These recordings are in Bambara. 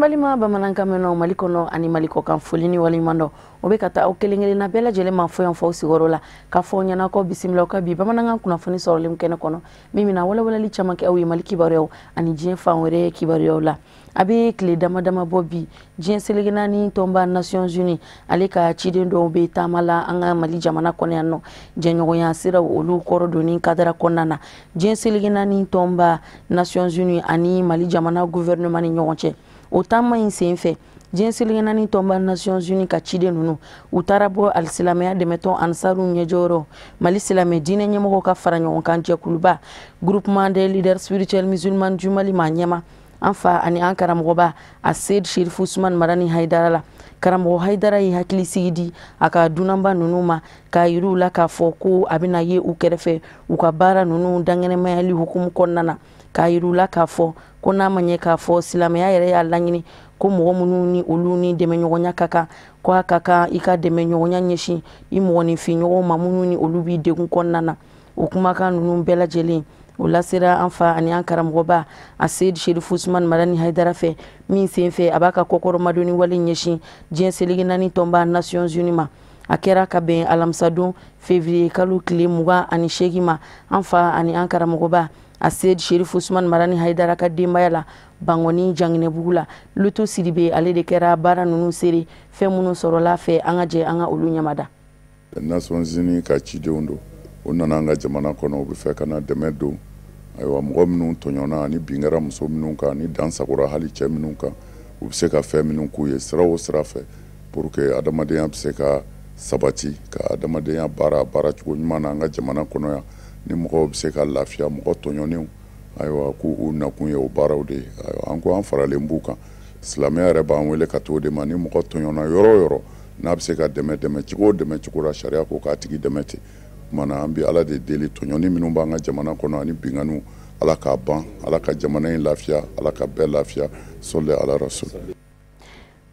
Balima bamanankan mɛnnaw Mali kɔnɔ ani Mali kɔkan, foli ni waleɲuman dɔn o bɛ ka taa aw kelen kelenna bɛɛ lajɛlen ma fɔ yan fɔ aw sigiyɔrɔ la, k'a fɔ ɲɛna ko bisimila ka bi bamanankan kunnafoni sɔrɔlen kɛnɛ kɔnɔ, min bɛna walawalali caman kɛ aw ye Mali kibaruyaw ani diɲɛ fan wɛrɛ kibaruyaw la. A bɛ tile dama dama bɔ bi, diɲɛ seleke naani tɔnba Nations Unies ale ka ciden dɔw bɛ taama la an ka Mali jamana kɔnɔ yan nɔ, jɛɲɔgɔnya siraw olu kɔrɔ donni kadara kɔnɔna na, diɲɛ seleke naani tɔnba Nations Unies ani Mali jamana gouvernement ni ɲɔgɔn cɛ. O taama in sen fɛ, diɲɛ seleke naani tɔnba Nations Unies ka ciden ninnu, u taara bɔ alisilamɛya dɛmɛtɔn Ansaru ɲɛjɔyɔrɔ, Mali silamɛ diinɛ ɲɛmɔgɔw ka fara ɲɔgɔn kan jɛkuluba Groupement des leaders spirituels musulmans du Mali maa ɲɛma, an fa ani an karamɔgɔba a Seyid Sherifu Usman Madani Hayidara la. Karamɔgɔ Hayidara ye hakili sigi di a ka dunanba ninnu ma, k'a yir'u la k'a fɔ ko a bɛna ye u kɛrɛfɛ u ka baara ninnu dankɛnɛmayali hukumu kɔnɔna na, k'a yir'u la k'a fɔ ko n'a ma ɲɛ k'a fɔ silamɛya yɛrɛ y'a laɲini ko mɔgɔ minnu ni olu ni dɛmɛɲɔgɔnya ka kan, ko a ka kan i ka dɛmɛɲɔgɔnya ɲɛsin i mɔgɔninfinɲɔgɔnw ma minnu ni olu b'i degun kɔnɔna na. O kumakan ninnu bɛɛ lajɛlen o lasera an fa ani an karamɔgɔba a Seyid Sherifu Usman Madani Hayidara fɛ, min sen fɛ a b'a ka kɔkɔrɔmadonni wale ɲɛsin diɲɛ seleke naani tɔnba Nations Unies ma. A kɛra ka bɛn alamisadon février kalo tile 28 ma, an fa ani an karamɔgɔba a Seyid Sherifu Usman Madani Hayidara ka denbaya la Bangɔni Janginɛbugu la. Luto Sidibe ale de kɛra baara ninnu seere. Fɛn minnu sɔrɔla fɛ, an ka jɛ an ka olu ɲamada. Nations Unies ka cidenw don, o nana an ka jamana kɔnɔ, u bɛ fɛ ka na dɛmɛ don, ayiwa, mɔgɔ minnu tɔɲɔna ani bin kɛra muso minnu kan ani dan sagora hali cɛ minnu kan, u bɛ se ka fɛn minnu k'u ye sira o sira fɛ pour que adamadenya bɛ se ka sabati, ka adamadenya baara baaracogo ɲuman na an ka jamana kɔnɔ yan, ni mɔgɔw bɛ se ka lafiya, mɔgɔ tɔɲɔnenw, ayiwa, k'u nakun ye o baaraw de ye. Ayiwa, an ko an faralen b'u kan, silamɛya yɛrɛ b'an wele ka t'o de ma. Ni mɔgɔ tɔɲɔna yɔrɔ o yɔrɔ, n'a bɛ se ka dɛmɛ, dɛmɛ cogo o dɛmɛ cogo la, sariya ko k'a tigi dɛmɛ ten. Kumana an bɛ Ala de deli, tɔɲɔni minnu b'an ka jamana kɔnɔ ani binganiw, Ala k'a ban, Ala ka jamana in lafiya, Ala ka bɛɛ lafiya. Sɔli ala rasul.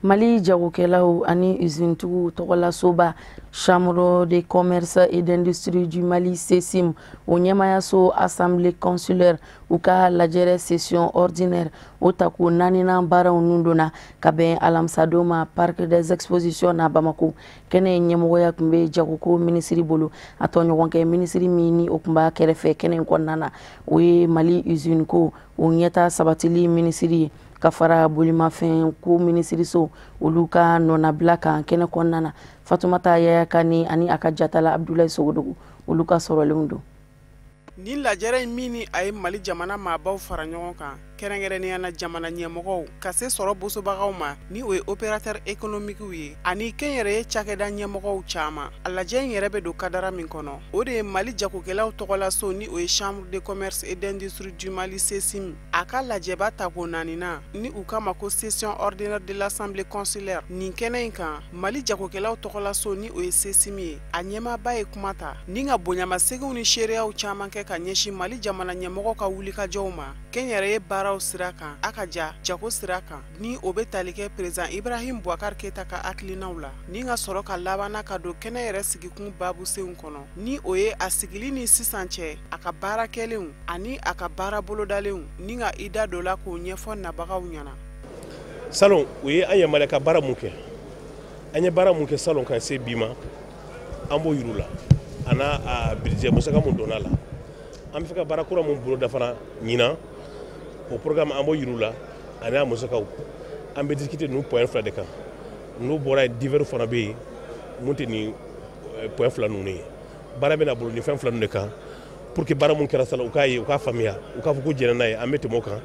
Mali jagokɛlaw ani usinetigiw tɔgɔlasoba Chambre de commerce et d'industrie du Mali, CECIM, o ɲɛmayaso assemblée consulaire u ka lajɛrɛ session ordinaire o tako naaninan baaraw nun donna ka bɛn alamisadon ma Parc des expositions na Bamako. Kɛnɛ ɲɛmɔgɔya tun bɛ jagoko minisiri bolo. A tɔɲɔgɔnkɛ minisiri min ni o tun b'a kɛrɛfɛ kɛnɛ in kɔnɔna na, o ye Mali usine ko o ɲɛta sabatili minisiri ye, ka fara bolimafɛn ko minisiriso olu ka nɔnabila kan kɛnɛ kɔnɔna na. Fatumata Yaya Kane ani a ka jatala Abdulayi Sogodogo, olu ka sɔrɔlenw don. Nin lajɛrɛ in min ni a ye Mali jamana maabaw fara ɲɔgɔn kan, kɛrɛnkɛrɛnnenya na jamana ɲɛmɔgɔw, ka se sɔrɔ bosobagaw ma ni o ye opérateur économique ye ani kɛnyɛrɛye cakɛda ɲɛmɔgɔw caman. A lajɛ in yɛrɛ bɛ don kadara min kɔnɔ, o de ye Mali jagokɛlaw tɔgɔlaso ni o ye Chambre de commerce et d'industrie du Mali, CECIM, a ka lajɛba tako naaninan ni u kama ko session ordinaire de l'assemblée consulaire. Nin kɛnɛ in kan, Mali jagokɛlaw tɔgɔlaso ni o ye CECIM ye, a ɲɛmaaba ye kuma ta ni ka bonyamasegin ni seereyaw caman kɛ ka ɲɛsin Mali jamana ɲɛmɔgɔ ka wulikajɔw ma kɛnyɛrɛye baaraw sira kan, a ka ja jago sira kan, ni o bɛ tali kɛ président Ibrahim Boubacar Keita ka hakilinaw la, ni ka sɔrɔ ka labanna ka don kɛnɛ yɛrɛ sigikun babusenw kɔnɔ, ni o ye a sigili ni sisan cɛ, a ka baara kɛlenw ani a ka baara bolodalenw, ni ka i da don la k'o ɲɛfɔ nabagaw ɲɛna. Salon u ye an yamaruya ka baara mun kɛ, an ye baara mun kɛ salon ka se bi ma, an b'o yir'u la, a n'a a budget musaka mun donna la. An bɛ fɛ ka baara kura mun bolo dafara ɲinan, o programme an b'o yir'u la ani a musakaw. An bɛ discuter ninnu point fila de kan. N'o bɔra yen, divers fana bɛ yen mun tɛ nin point fila ninnu ye. Baara bɛna bolo nin fɛn fila ninnu de kan pour que baara mun kɛra salon, u k'a ye, u k'a faamuya, u k'a fɔ ko jɛnna n'a ye. An bɛ tɛmɛ o kan.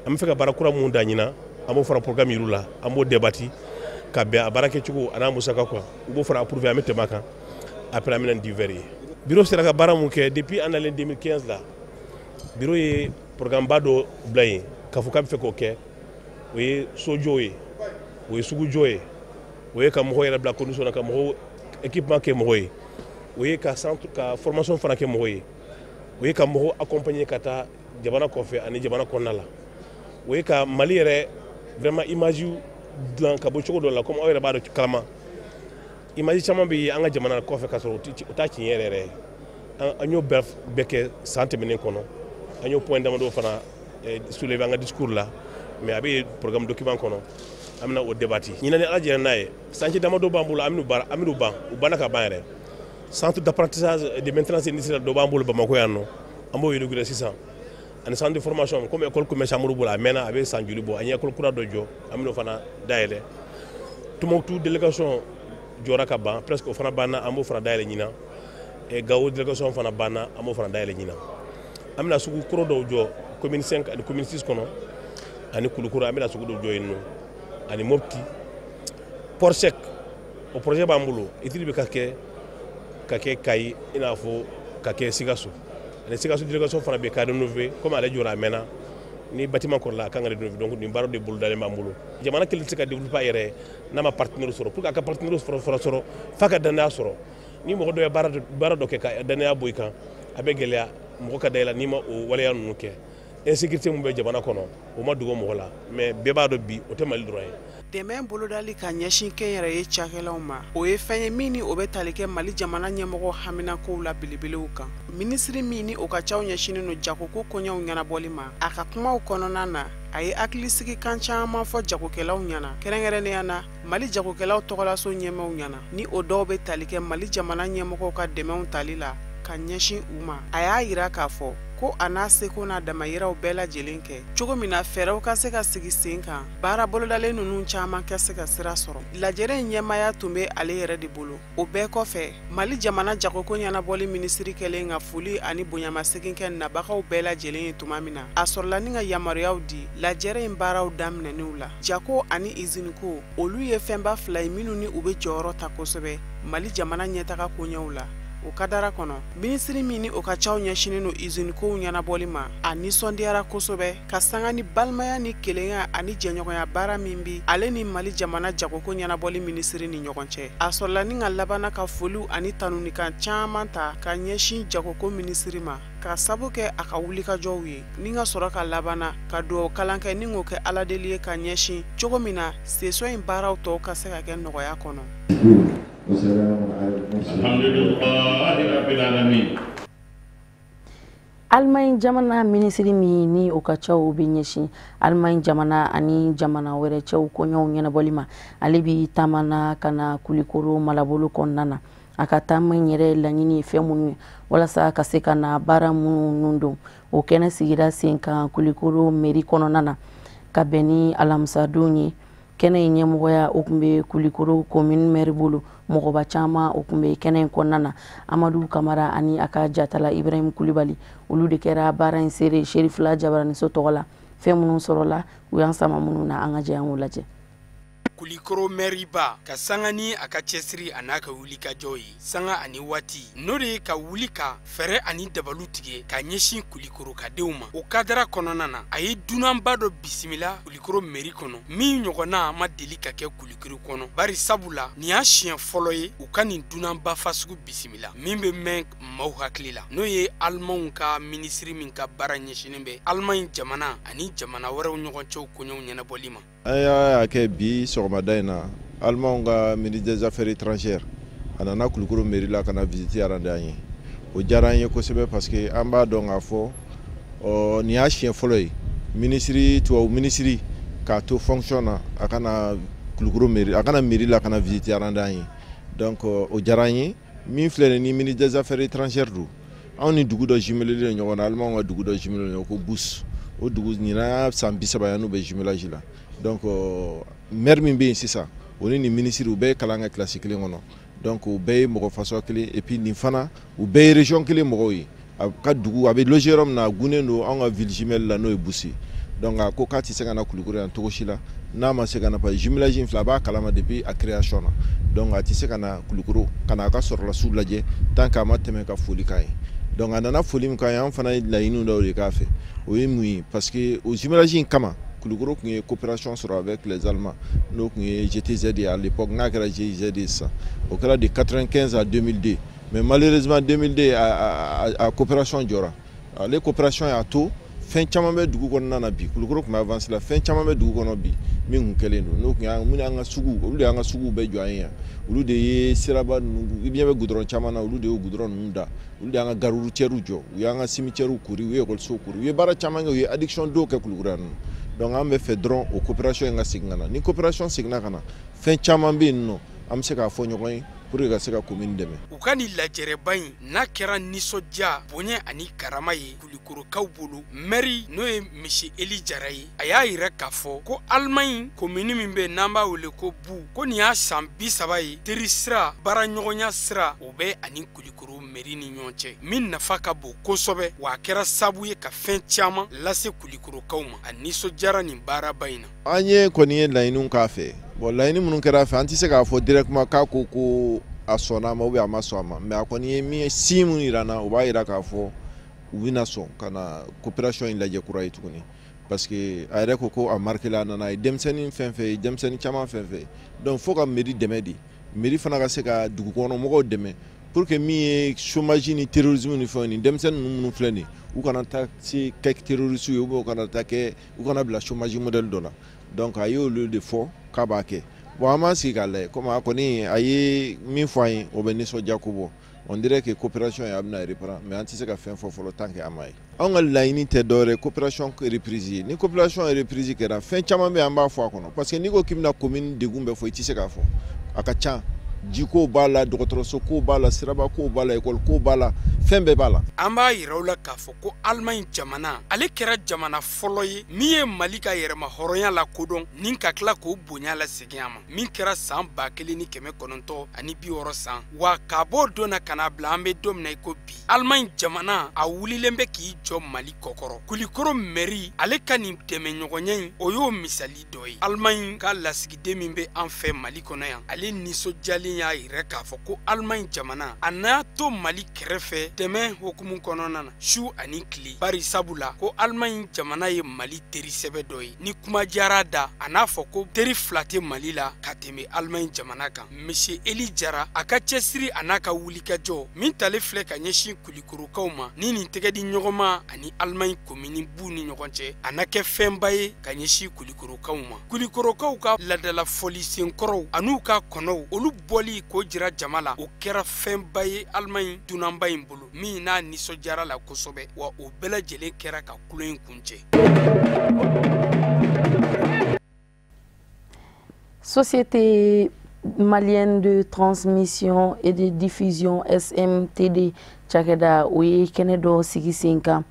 An bɛ fɛ ka baara kura mun da ɲinan, an b'o fana programme yir'u la, an b'o débattre ka bɛn a baara kɛcogo a n'a musaka kan, u b'o fana approuver, an bɛ tɛmɛ a kan. Après, an bɛ na ni divers ye. Bureau sera ka baara mun kɛ depuis an nalen 2015 la, bureau ye programme ba dɔ bila yen k'a fɔ k'a bɛ fɛ k'o kɛ. O ye sojɔ ye, o ye sugujɔ ye, o ye ka mɔgɔw yɛrɛ bila condition na, ka mɔgɔw équipement kɛ mɔgɔ ye, o ye ka centre ka formation fana kɛ mɔgɔ ye, o ye ka mɔgɔw accompagner ka taa jamana kɔfɛ ani jamana kɔnɔna la, o ye ka Mali yɛrɛ vraiment image dilan ka bɔ cogo dɔ la. Comme aw yɛrɛ b'a dɔn kalama, image caman bɛ yen an ka jamana kɔfɛ ka sɔrɔ o t'a tiɲɛ yɛrɛ yɛrɛ ye. An y'o bɛɛ kɛ san tɛmɛnen kɔnɔ. An y'o point damadɔ fana soulever an ka discours la. Mais a bɛ programme document kɔnɔ, an bɛna o débattre. Ɲinan, ni Ala jɛra n'a ye, chantier damadɔ b'an bolo, an bɛn'u baara, an bɛn'u ban, u banna ka ban yɛrɛ. Centre d'apprentissage de maintenance industrielle dɔ b'an bolo Bamakɔ yan nɔ, an b'o inaugurer sisan, ani centre de formation. Comme école commerciale Amadu bolo, a mɛnna, a bɛ san joli bɔ. An ye école kura dɔ jɔ, an bɛn'o fana dayɛlɛ. Tombouctou délégation jɔra ka ban presque, o fana banna, an b'o fana dayɛlɛ ɲinan. Gao délégation fana banna, an b'o fana dayɛlɛ ɲinan. An bɛna sugu kura dɔw jɔ commune 5 ani commune 6 kɔnɔ, ani Kulukoro, an bɛna sugu dɔw jɔ yen nɔ, ani Mopti. Port sec, o projet b'an bolo, étude bɛ ka kɛ Kayi, i n'a fɔ ka kɛ Sikaso. Ani Sikaso délégation fana bɛ ka rénover, comme ale jɔra a mɛnna, ni bâtiment kɔrɔla, a kan ka rénover. Donc nin baaraw de bolodalen b'an bolo. Jamana kelen tɛ se ka développer a yɛrɛ n'a ma partenaire sɔrɔ. Pour que a ka partenaire sɔrɔ, f'a ka danaya sɔrɔ. Ni mɔgɔ dɔ ye baara dɔ kɛ ka danaya bɔ i kan, a bɛ gɛlɛya mɔgɔ ka da i la n'i ma o waleya ninnu kɛ. Insécurité min bɛ jamana kɔnɔ, o ma dogo mɔgɔ la, mais bɛɛ b'a dɔn bi, o tɛ Mali dɔrɔn ye. Dɛmɛ bolodali ka ɲɛsin kɛnyɛrɛye cakɛlaw ma, o ye fɛn ye min ni o bɛ tali kɛ Mali jamana ɲɛmɔgɔ haminakow la belebelew kan. Minisiri min ni o ka caw ɲɛsinnen don jagoko koɲɛw ɲɛnabɔli ma, a ka kumaw kɔnɔna na, a ye hakilisigikan caman fɔ jagokɛlaw ɲɛna, kɛrɛnkɛrɛnnenya na Mali jagokɛlaw tɔgɔlaso ɲɛmaaw ɲɛna, ni o dɔw bɛ tali kɛ Mali jamana ɲɛmɔgɔw ka dɛmɛw tali la ka ɲɛsin u ma. A y'a yira k'a fɔ ko a n'a seko n'a damayiraw bɛɛ lajɛlen kɛ cogo min na, fɛɛrɛw ka se ka sigi sen kan, baara bolodalen ninnu caman ka se ka sira sɔrɔ. Lajɛrɛ in ɲɛmaaya tun bɛ ale yɛrɛ de bolo. O bɛɛ kɔfɛ, Mali jamana jagoko ɲɛnabɔli minisiri kɛlen ka foli ani bonyamasegin kɛ nabagaw bɛɛ lajɛlen ye tuma min na, a sɔrɔla ni ka yamaruyaw di lajɛrɛ in baaraw daminɛniw la. Jago ani iziniko, olu ye fɛnba fila ye minnu ni u bɛ jɔyɔrɔ ta kosɛbɛ Mali jamana ɲɛtaga koɲɛw la. O kadara kɔnɔ, minisiri min ni o ka caw ɲɛsinnen don izinikow ɲɛnabɔli ma, a nisɔndiyara kosɛbɛ ka sanga ni balimaya ni kelenya ani jɛɲɔgɔnya baara min bi ale ni Mali jamana jagoko ɲɛnabɔli minisiri ni ɲɔgɔn cɛ. A sɔrɔla ni ka labanna ka foliw ani tanunikan caman ta ka ɲɛsin jagoko minisiri ma ka sabu kɛ a ka wulikajɔw ye, ni ka sɔrɔ ka labanna ka dugawu kalan kɛ ni k'o kɛ Aladeli ye ka ɲɛsin cogo min na sesɔn in baaraw tɔw ka se ka kɛ nɔgɔya kɔnɔ. الحمد لله رب العالمين. Alimaɲi jamana minisiri min ni o ka caw bɛ ɲɛsin Alimaɲi jamana ani jamana wɛrɛ cɛw koɲɛw ɲɛnabɔli ma, ale bi taama na ka na Kulikoro marabolo kɔnɔna na. A ka taama in yɛrɛ laɲini ye fɛn minnu ye, walasa ka se ka na baara minnu don, o kɛnɛ sigira sen kan Kulikoro mairie kɔnɔna na ka bɛn ni alamisadon ye. Kɛnɛ in ɲɛmɔgɔya, o tun bɛ Kulikoro commune maire bolo. Mɔgɔba caman, o tun bɛ kɛnɛ in kɔnɔna na. Amadu Kamara ani a ka jatala Ibrahim Kulibali, olu de kɛra baara in seere Serifila Jabaraniso tɔgɔ la. Fɛn minnu sɔrɔla, u y'an sama minnu na, an ka jɛ an k'o lajɛ. Kulikoro mɛriba ka sanga ni a ka cɛsiri a n'a ka wulikajɔ ye sanga ani waati, n'o de ye ka wuli ka fɛɛrɛ ani dabalu tigɛ ka ɲɛsin Kulikoro kadenw ma. O kadara kɔnɔna na, a ye dunanba dɔ bisimila Kulikoro mairie kɔnɔ min ɲɔgɔnna ma deli ka kɛ Kulikoro kɔnɔ, bari sabu la nin y'a siɲɛ fɔlɔ ye u ka nin dunanba fasugu bisimila min bɛ mɛn maaw hakili la, n'o ye Alimanw ka minisiri min ka baara ɲɛsinnen bɛ Alimaɲi jamana ani jamana wɛrɛw ɲɔgɔn cɛw koɲɛw ɲɛnabɔli ma. An y'a kɛ bi sɔgɔmada in na, Alimanw ka ministre des Affaires étrangères, a nana Kulukoro mairie la ka na visite rendre an ye. O diyara an ye kosɛbɛ, parce que an b'a dɔn k'a fɔ ɔ nin y'a siɲɛ fɔlɔ ye minisiri, tubabu minisiri, k'a to fonction na, a ka na Kulukoro mairie, a ka na mairie la ka na visite rendre an ye. Donc o diyara an ye. Min filɛ nin ni ministre des Affaires étrangères don, anw ni dugu dɔ jumelé len ɲɔgɔn na, Alimanw ka dugu dɔ jumelé ɲɔgɔn ko Bus. O dugu ɲinan san 30 ye n'u bɛ jumelage la. Donc maire min bɛ yen sisan, o ni nin minisiri, u bɛɛ ye kalan kɛ kilasi kelen kɔnɔ. Donc u bɛɛ ye mɔgɔ fasɔ kelen, et puis nin fana, u bɛɛ ye région kelen mɔgɔw ye. A ka dugu, a bɛ loger yɔrɔ min na, a gunnen don anw ka ville jumelle la, n'o ye Busi. Donc a ko k'a tɛ se ka na Kulukoro yan cogo si la n'a ma se ka na, parce que jumelage in filɛ, a b'a kalama depuis a création na. Donc a tɛ se ka na Kulukoro ka na a ka sɔrɔlasiw lajɛ tant que a ma tɛmɛ ka foli k'a ye. Donc a nana foli min k'an ye, an fana ye laɲini dɔw de k'a fɛ. O ye mun ye? Parce que o jumelage in kama, Kulukoro tun ye coopération sɔrɔ avec les Allemands, n'o tun ye GTZ ye à l'époque, n'a kɛra GIZ ye sisan. O kɛra de 95 à 2002, mais malheureusement 2002 a coopération jɔra. Ale coopération y'a to fɛn caman bɛ dugu kɔnɔna na bi. Kulukoro tun bɛ avance la, fɛn caman bɛ dugu kɔnɔ bi min tun kɛlen don, n'o tun y'an minnu y'an ka sugu, olu de y'an ka suguw bɛɛ jɔ an ye yan, olu de ye siraba ninnu, i ɲɛ bɛ goudron caman na, olu de y'o goudron ninnu da, olu de y'an ka gare routière jɔ, u y'an ka cimetière kori, u ye ekɔlisow kori, u ye baara caman kɛ, u ye adduction d'eau kɛ Kulukoro yan nɔ. Donc an bɛ fɛ dɔrɔn o coopération in ka segin ka na. Ni coopération seginna ka na, fɛn caman bɛ yen nɔ an bɛ se k'a fɔ ɲɔgɔn ye pour que ka se ka commune dɛmɛ. U ka nin lajɛrɛba in n'a kɛra nisɔndiya, bonya ani karama ye Kulikorokaw bolo. Mɛri n'o ye Monsieur Eli Jara ye, a y'a yira k'a fɔ ko Allemagne commune min bɛ n'an b'a wele ko Bu, ko nin y'a san 30 ye teri sira, baaraɲɔgɔnya sira o bɛ ani Kulikoro mairie ni ɲɔgɔn cɛ, min nafa ka bon kosɛbɛ, wa a kɛra sababu ye ka fɛn caman lase Kulikorokaw ma. A nisɔndiyara nin baaraba in na. An ye kɔni ye laɲiniw k'a fɛ. Bon, laɲini minnu kɛra a fɛ, an tɛ se k'a fɔ directement k'a ko ko a sɔnna a ma ou bien a ma sɔn a ma, mais a kɔni ye min ye, signe mun yira n na, o b'a yira k'a fɔ u bɛna sɔn ka na coopération in lajɛ kura ye tuguni, parce que a yɛrɛ ko ko a marqué la, a nana a ye denmisɛnnin fɛn fɛn ye, denmisɛnnin caman fɛn fɛn ye. Donc fo ka mairie dɛmɛ de, mairie fana ka se ka dugu kɔnɔ mɔgɔw dɛmɛ pour que min ye chômage ni terrorisme ni fɛnw, ni denmisɛnnin ninnu minnu filɛ nin ye, u kana taa se kɛ terroriste ye ou bien u kana taa kɛ, u kana bila chômage modèle dɔ la. Donc a y'olu de fɔ k'a b'a kɛ. Bon, an b'an sigi k'a lajɛ, komi a kɔni a ye min fɔ an ye, o bɛ nisɔndiya ko bɔ. On dirait que coopération ye a bɛna reprendre, mais an tɛ se ka fɛn fɔ fɔlɔ tant que a ma ye. Anw ka laɲini tɛ dɔwɛrɛ ye coopération reprise ye. Ni coopération reprise kɛra, fɛn caman bɛ yen an b'a fɔ a kɔnɔ, parce que n'i ko k'i bɛna commune degun bɛɛ fɔ, i tɛ se k'a fɔ, a ka ca. Jiko b'a la, dɔgɔtɔrɔso ko b'a la, siraba ko b'a la, école ko b'a la, fɛn bɛɛ b'a la. An b'a yira aw la k'a fɔ ko Allemagne jamana, ale kɛra jamana fɔlɔ ye min ye Mali ka yɛrɛma hɔrɔnya la kodɔn ni ka tila k'o bonya lasegin a ma, min kɛra san 1960 san. Wa k'a bɔ don na ka n'a bila an bɛ don min na i ko bi, Allemagne jamana a wulilen bɛ k'i jɔ Mali kɔkɔrɔ. Kulikoro mairie ale ka nin dɛmɛɲɔgɔnya in, o y'o misali dɔ ye. Allemagne ka lasigiden min bɛ an fɛ Mali kɔnɔ yan, ale nisɔndiyalen y'a yira k'a fɔ ko Allemagne jamana a n'a to Mali kɛrɛfɛ dɛmɛ hukumu kɔnɔna na su ani tile, bari sabu la ko Allemagne jamana ye Mali teri sɛbɛ dɔ ye. Ni kuma diyara da, a n'a fɔ ko teri fila tɛ Mali la ka tɛmɛ Allemagne jamana kan. Monsieur Eli Jara a ka cɛsiri a n'a ka wulikajɔ min tale filɛ ka ɲɛsin Kulikorokaw ma ni nin tɛgɛ di ɲɔgɔn ma ani Allemagne commune Bu ni ɲɔgɔn cɛ, a na kɛ fɛnba ye ka ɲɛsin Kulikorokaw ma. Kulikorokaw ka ladala fɔli senkɔrɔw an'u ka kɔnɔw, olu bɔli k'o jira jama la, o kɛra fɛnba ye Allemagne dunanba in bolo, min n'a nisɔndiyara la kosɛbɛ, wa o bɛɛ lajɛlen kɛra ka kulo in kuncɛ. Société malienne de transmission et de diffusion SMTD cakɛda, o ye kɛnɛ dɔ sigi sen kan,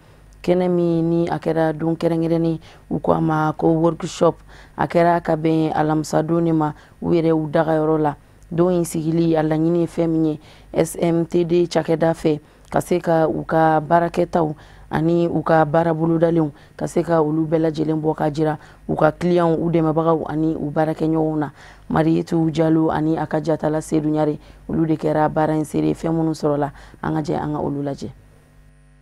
kɛnɛ min ni a kɛra don kɛrɛnkɛrɛnnen, u ko a ma ko workshop. A kɛra ka bɛn alamisadon de ma u yɛrɛ u dagayɔrɔ la. Don in sigili a laɲini ye fɛn min ye SMTD cakɛda fɛ, ka se ka u ka baarakɛtaw ani u ka baara bolodalenw ka se ka olu bɛɛ lajɛlen bɔ ka jira u ka clients, u dɛmɛbagaw ani u baarakɛɲɔgɔnw na. Marietu Jalo ani a ka jatala Sedu Ɲare, olu de kɛra baara in seere. Fɛn minnu sɔrɔla, an ka jɛ an ka olu lajɛ.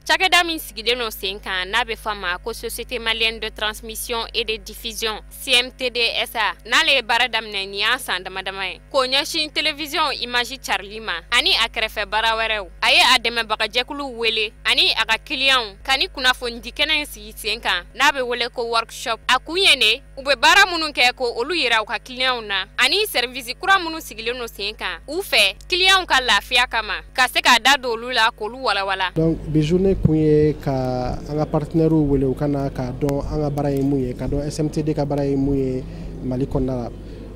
Cakɛda min sigilen don sen kan n'a bɛ fɔ a ma ko Société malienne de transmission et de diffusion CMTD SA, n'ale ye baara daminɛ nin y'a san dama dama ye k'o ɲɛsin télévision image carili ma ani a kɛrɛfɛ baara wɛrɛw, a ye a dɛmɛbagajɛkuluw wele ani a ka kiliyanw ka ni kunnafonidi kɛnɛ in sigi sen kan n'a bɛ wele ko workshop. A kun ye ne u bɛ baara minnu kɛ ko olu yira u ka kiliyanw na ani service kura minnu sigilen don sen kan u fɛ kiliyanw ka lafiya kama, ka se k'a da don olu la k'olu walawala. Donc bi journée kun ye ka an ka partenaires wele u ka na k'a dɔn an ka baara ye mun ye, k'a dɔn SMTD ka baara ye mun ye Mali kɔnɔna la.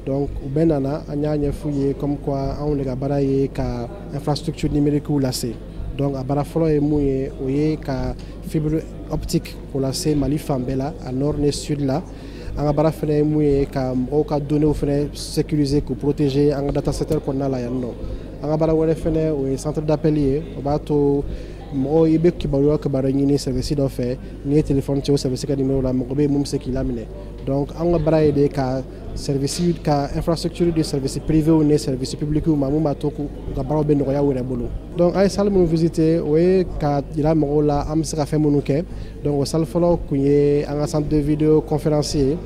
Donc u bɛɛ nana, an y'a ɲɛf'u ye comme quoi anw de ka baara ye ka infrastructure numérique lase. Donc a baara fɔlɔ ye mun ye, o ye ka fibre optique k'o lase Mali fan bɛɛ la, a nord ni sud la. An ka baara fɛnɛ ye mun ye, ka mɔgɔw ka données fɛnɛ sécuriser, k'u protéger an ka data center kɔnɔna la yan nɔ. An ka baara wɛrɛ fɛnɛ, o ye centre d'appel ye. O b'a to mɔgɔw i bɛ kibaruya kibaruya ɲini service dɔ fɛ, n'i ye téléphone ci o service ka numéro la, mɔgɔ bɛ yen mun bɛ se k'i laminɛ. Donc an ka baara ye de ka service, ka infrastructure de service privé ni service public ma, mun b'a to k'u ka baaraw bɛ nɔgɔya u yɛrɛ bolo. Donc an ye salle minnu visiter, o ye ka jira mɔgɔw la an bɛ se ka fɛn minnu kɛ. Donc o salle fɔlɔ kun ye an ka centre de vidéo conférence ye,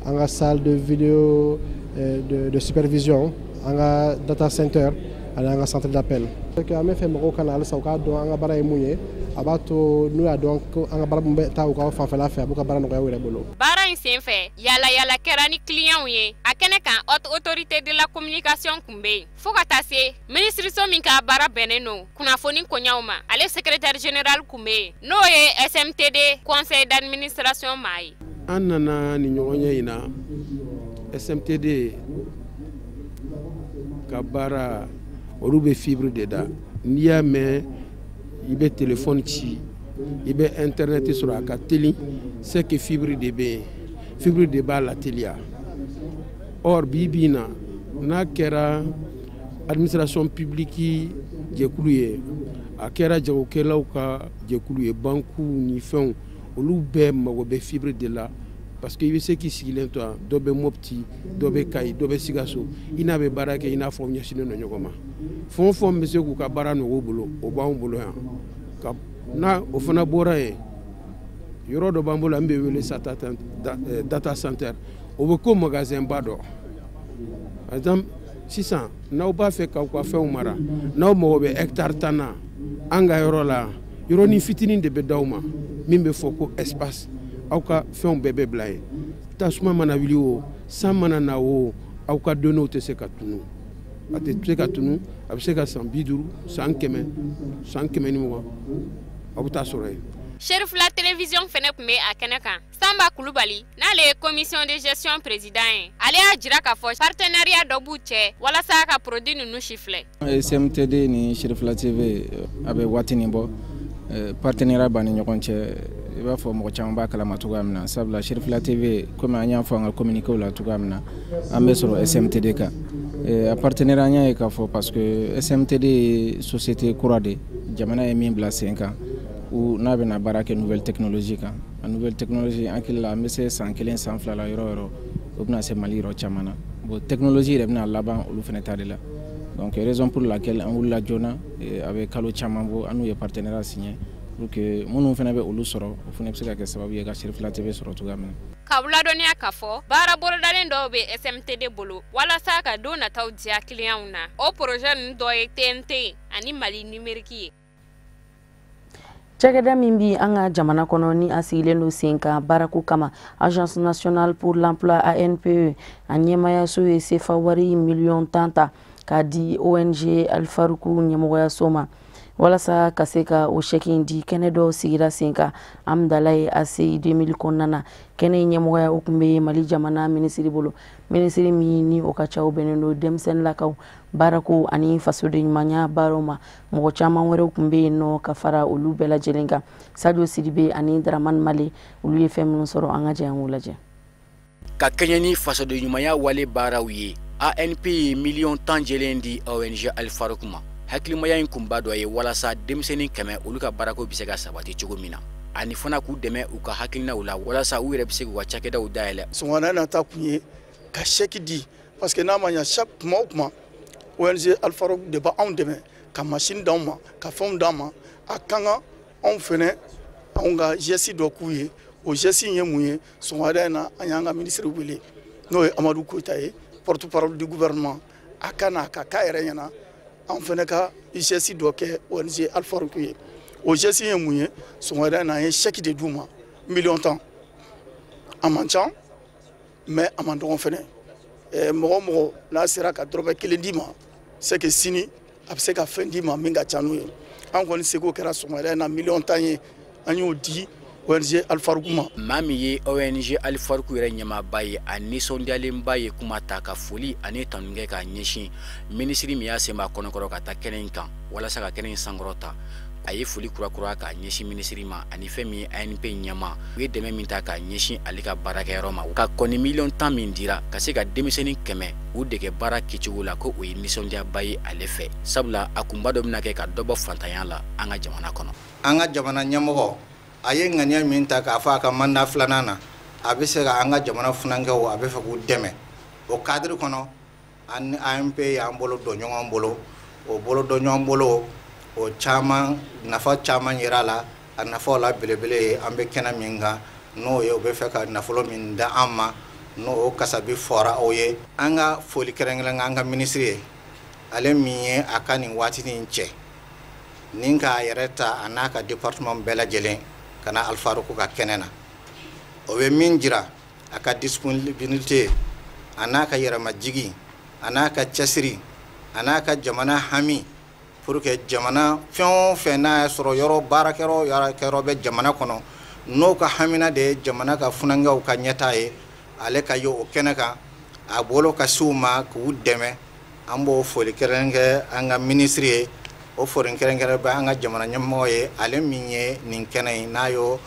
an ka salle de vidéo de supervision, an ka data center ani an ka centre d'appel. An bɛ fɛ mɔgɔw ka na halisa u k'a dɔn an ka baara ye mun ye. A b'a to n'u y'a dɔn ko an ka baara min bɛ taa u ka fanfɛla fɛ, a b'u ka baara nɔgɔya u yɛrɛ bolo. Baara in senfɛ, yala yala kɛra ni kiliyanw ye. A kɛnɛ kan, haute autorité de la communication kun bɛ yen, fo ka taa se minisiriso min ka baara bɛnnen don kunnafoni koɲaw ma, ale secrétaire général kun bɛ yen, n'o ye SMTD conseil d'administration maa ye. An nana ni ɲɔgɔn ye in na, SMTD ka baara, olu bɛ fibre de da. N'i y'a mɛn i bɛ téléphone ci, i bɛ internet sɔrɔ, a ka teli, c'est que fibre de bɛ yen, fibre de b'a la teliya. Or bi bi in na, n'a kɛra administration publique jɛkulu ye, a kɛra jagokɛlaw ka jɛkulu ye, bankuw ni fɛnw, olu bɛɛ mago bɛ fibre de la, parce que i bɛ se k'i sigilen to yan, dɔ bɛ Mopti, dɔ bɛ Kayi, dɔ bɛ Sikaso, i n'a bɛ baara kɛ, i n'a fɔ aw ɲɛsinnen don ɲɔgɔn ma. Fɛn o fɛn bɛ se k'u ka baara nɔgɔ u bolo, o b'anw bolo yan. Ka n'a o fana bɔra yen, yɔrɔ dɔ b'an bolo an bɛ wele sa data center, o bɛ ko magasin ba dɔ. Par exemple sisan, n'aw b'a fɛ k'aw ka fɛnw mara, n'aw mago bɛ hectare 10 na, an ka yɔrɔ la, yɔrɔnin fitinin de bɛ d'aw ma min bɛ fɔ ko espace, aw ka fɛnw bɛɛ bɛ bila yen. Tasuma mana wuli o, san mana na o, aw ka données tɛ se ka tunu, a tɛ se ka tunu. A bɛ se ka san 50, san 100, san 120, aw bɛ taa sɔrɔ yen. Cherifla Télévision fɛnɛ tun bɛ a kɛnɛ kan. Sanba Kulubali, n'ale ye commission de gestion président ye, ale y'a jira k'a fɔ partenariat dɔ b'u cɛ walasa ka produit ninnu si filɛ. SMTD ni Cherifla TV, a bɛ waati nin bɔ, partenariat b'an ni ɲɔgɔn cɛ, i b'a fɔ mɔgɔ caman b'a kalama cogoya min na. Sabula Cherifla TV, komi an y'a fɔ an ka communiqué la cogoya min na, an bɛ sɔrɔ SMTD kan. A partenariat, an y'a ye k'a fɔ parce que SMTD ye société kura de, jamana ye min bila sen kan, u n'a bɛna baara kɛ nouvelle technologie kan. A nouvelle technologie, an hakili la, an bɛ se san 1, san 2 la, yɔrɔ o yɔrɔ, o bɛna se Mali yɔrɔ caman na. Bon, technologie yɛrɛ bɛna laban olu fana ta de la. Donc raison pour laquelle an wulila joona, a bɛ kalo caman bɔ, an n'u ye partenariat signé pour que minnu fana bɛ olu sɔrɔ, o fana bɛ se ka kɛ sababu ye ka Cherifla TV sɔrɔ cogoya min na. K'aw ladɔnniya k'a fɔ baara bolodalen dɔw bɛ SMTD bolo walasa ka don nataw diya kiliyanw na. O projet ninnu dɔ ye TNT ani Mali numérique ye. Cakɛda min bi an ka jamana kɔnɔ, ni a sigilen don sen kan baarako kama, Agence nationale pour l'emploi, ANPE, a ɲɛmayaso ye sefa wari miliyɔn 10 ta k'a di ONG Alifaruku ɲɛmɔgɔyaso ma walasa ka se ka o chèque in di. Kɛnɛ dɔw sigira sen kan Amdalaye ACI 2000 kɔnɔna na. Kɛnɛ in ɲɛmɔgɔya, o tun bɛ Mali jamana minisiri bolo, minisiri min ni o ka caw bɛnnen don denmisɛnninlakaw baarako ani fasoden ɲumanya baaraw ma. Mɔgɔ caman wɛrɛw tun bɛ yen nɔ ka fara olu bɛɛ lajɛlen kan. Sadio Sidibe ani Dramane Male, olu ye fɛn minnu sɔrɔ, an ka jɛ an k'u lajɛ. Ka kɛɲɛ ni fasoden ɲumanya wale baaraw ye, ANP ye miliyɔn 10 jɛlen di ONG Alifaruku ma. Hakilimaya in kunba dɔ ye walasa denmisɛnnin 100, olu ka baarako bɛ se ka sabati cogo min na, ani fana k'u dɛmɛ u ka hakilinaw la walasa u yɛrɛ bɛ se k'u ka cakɛdaw dayɛlɛ. Sɔgɔmada in ta kun ye ka chèque di, parce que n'a ma ɲɛ, chaque kuma o kuma, ONG Alifaruku de b'anw dɛmɛ ka machine d'anw ma, ka fɛnw d'an ma. A kan ka anw fɛnɛ, anw ka geste dɔ k'u ye. O geste in ye mun ye? Sɔgɔmada in na, an y'an ka ministre wele, n'o ye Amadu Koyita ye, porte parole du gouvernement, a ka na ka k'a yɛrɛ ɲɛna, an fɛnɛ ka geste dɔ kɛ ONG Alifaruku ye. O geste ye mun ye? Sɔgɔmada in na, an ye chèque de d'u ma, miliyɔn 10. A man ca, mais a man dɔgɔ fɛnɛ. Mɔgɔ o mɔgɔ n'a sera ka dɔrɔmɛ kelen d'i ma, c'est que sini a bɛ se ka fɛn d'i ma min ka ca n'o ye. An kɔni seko kɛra sɔgɔmada in na miliyɔn 10 ye, an y'o di ONG Alifaruku ma. Maa min ye ONG Alifaruku yɛrɛ ɲɛmaaba ye, a nisɔndiyalenba ye kuma ta ka foli ani tanu kɛ k'a ɲɛsin minisiri min y'a sen b'a kɔnɔkɔrɔ ka taa kɛnɛ in kan walasa ka kɛnɛ in sankɔrɔta. A ye foli kurakura k'a ɲɛsin minisiri ma ani fɛn min ye ANP ɲɛma, u ye dɛmɛ min ta k'a ɲɛsin ale ka baarakɛyɔrɔ ma. Ka kɔni miliyɔn 10 min dira ka se ka denmisɛnnin 100 u dege baara kɛcogo la, ko o ye nisɔndiyaba ye ale fɛ, sabula a kunba dɔ bɛna kɛ ka dɔ bɔ fantanya la an ka jamana kɔnɔ. An ka jamana ɲɛmɔgɔ, a ye ŋaniya min ta k'a fɔ a ka mandat filanan na, a bɛ se ka an ka jamana funankɛw, a bɛ fɛ k'u dɛmɛ. O cadre kɔnɔ, an ni ANP y'an bolo don ɲɔgɔn bolo. O bolo don ɲɔgɔn bolo, o caman nafa caman yira la. A nafaw la belebele ye an bɛ kɛnɛ min kan, n'o ye u bɛ fɛ ka nafolo min di an ma, n'o o kasabi fɔra aw ye. An ka foli kɛrɛnkɛrɛn an ka minisiri ye, ale min ye a ka nin waatinin cɛ nin k'a yɛrɛ ta, a n'a ka département bɛɛ lajɛlen, ka na Alifaruku ka kɛnɛ na. O bɛ min jira, a ka disponibilité, a n'a ka yɛrɛmajigi, a n'a ka cɛsiri, a n'a ka jamana hami, pour que jamana fɛn o fɛn n'a y'a sɔrɔ yɔrɔ baarakɛyɔrɔ, yɔrɔ bɛ jamana kɔnɔ. N'o ka hamina de ye jamana ka funankɛw ka ɲɛtaa ye, ale ka ye o kɛnɛ kan, a bolo ka se u ma k'u dɛmɛ. An b'o foli kɛrɛnkɛrɛn an ka minisiri ye, o foli kɛrɛnkɛrɛn bɛ an ka jamana ɲɛmɔgɔ ye, ale min ye nin kɛnɛ in n'a y'o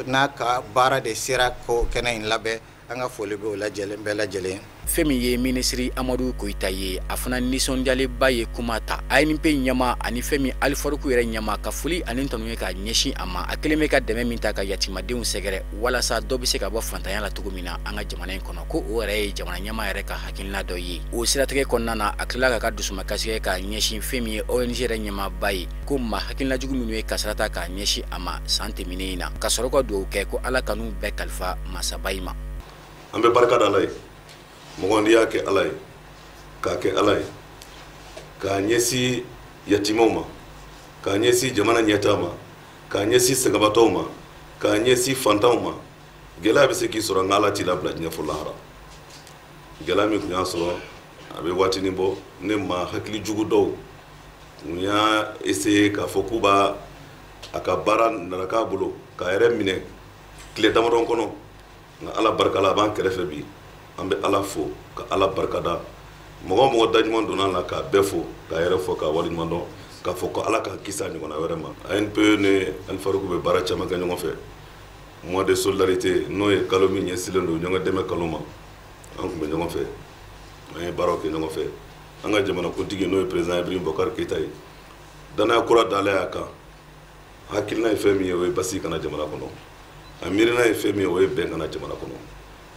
n'a ka baara de sera k'o kɛnɛ in labɛn. An ka foli bɛ o lajɛlen bɛɛ lajɛlen. Fɛn min ye minisiri Amadu Koyita ye, a fana nisɔndiyalenba ye kuma ta ANP ɲɛma ani fɛn min Alifaruku yɛrɛ ɲɛma, ka foli ani tanu ye k'a ɲɛsin a ma. A kɛlen bɛ ka dɛmɛ min ta ka yatimadenw sɛgɛrɛ walasa dɔ bɛ se ka bɔ fantanya la cogo min na an ka jamana in kɔnɔ, ko o yɛrɛ ye jamana ɲɛma yɛrɛ ka hakilina dɔ ye. O siratigɛ kɔnɔna na, a tilala k'a ka dusumakasi kɛ k'a ɲɛsin fɛn min ye ONG yɛrɛ ɲɛmaaba ye, ko maa hakilina jugu minnu ye kasara ta k'a ɲɛsin a ma san tɛmɛnen in na, ka sɔrɔ ka dugawu kɛ ko Ala kan'u bɛɛ kalifa masaba in ma. An bɛ barika da Ala ye. Mɔgɔ n'i y'a kɛ Ala ye, k'a kɛ Ala ye, k'a ɲɛsin yatimaw ma, k'a ɲɛsin jamana ɲɛtaa ma, k'a ɲɛsin sɛgɛnbatɔw ma, k'a ɲɛsin fantanw ma, gɛlɛya bɛ se k'i sɔrɔ, nka Ala t'i labila diɲɛ fo lahara. Gɛlɛya min tun y'a sɔrɔ a bɛ waatinin bɔ, ne ma hakili jugu dɔw tun y'a essayer k'a fɔ k'u b'a a ka baara nana k'a bolo k'a yɛrɛ minɛ tile damadɔ kɔnɔ, nka Ala barika la, a b'an kɛrɛfɛ bi. An bɛ Ala fo ka Ala barikada. Mɔgɔ o mɔgɔ daɲuman donna la, k'a bɛɛ fo, k'a yɛrɛ fo, k'a waleɲuman dɔn, k'a fɔ ko Ala k'an kisi a ɲɔgɔnna wɛrɛ ma. ANPE ni Alifaruku bɛ baara caman kɛ ɲɔgɔn fɛ. Mois de solidarité, n'o ye kalo min ɲɛsinnen don ɲɔgɔn dɛmɛ kalo ma, an tun bɛ ɲɔgɔn fɛ, an ye baaraw kɛ ɲɔgɔn fɛ. An ka jamanakuntigi, n'o ye président Ibrahim Boubacar Keïta ye, danaya kura dalen a kan. Hakilina ye fɛn min ye, o ye basigi kana jamana kɔnɔ. A miirina ye fɛn min ye, o ye bɛn kana jamana kɔnɔ.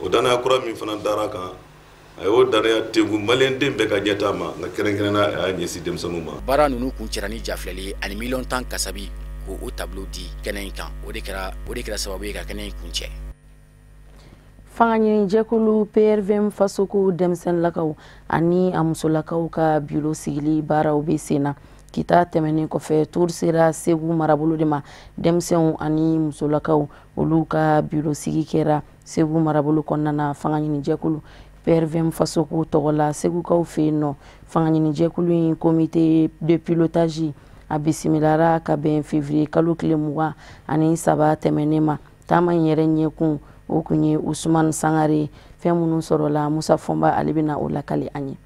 O danaya kura min fana dara kan, a y'o danaya tenku maliyɛnden bɛɛ ka ɲɛtaa ma, nka kɛrɛnkɛrɛnnenya a y'a ɲɛsin denmisɛnninw ma. Baara ninnu kun cɛra ni jafilɛli ye ani miliyɔn 10 kasabi k'o tableau di kɛnɛ in kan. O de kɛra sababu ye ka kɛnɛ in kun cɛ. Fanga ɲinijɛkulu PRVM Fasoko denmisɛnninlakaw ani a musolakaw ka biro sigili baaraw bɛ sen na. Kita tɛmɛnen kɔfɛ, tour sera Segu marabolo de ma. Denmisɛnw ani musolakaw, olu ka biro sigi kɛra Segu marabolo kɔnɔna na, fanga ɲinijɛkulu PRVM Fasoko tɔgɔ la, Segukaw fɛ yen nɔ. Fanga ɲinijɛkulu in comité de pilotage, a bisimilara ka bɛn février kalo tile 23 tɛmɛnen ma. Taama in yɛrɛ ɲɛkun, o kun ye Usumani Sangare. Fɛn minnu sɔrɔla, Musa Fɔnba, ale bɛna o lakali an ye.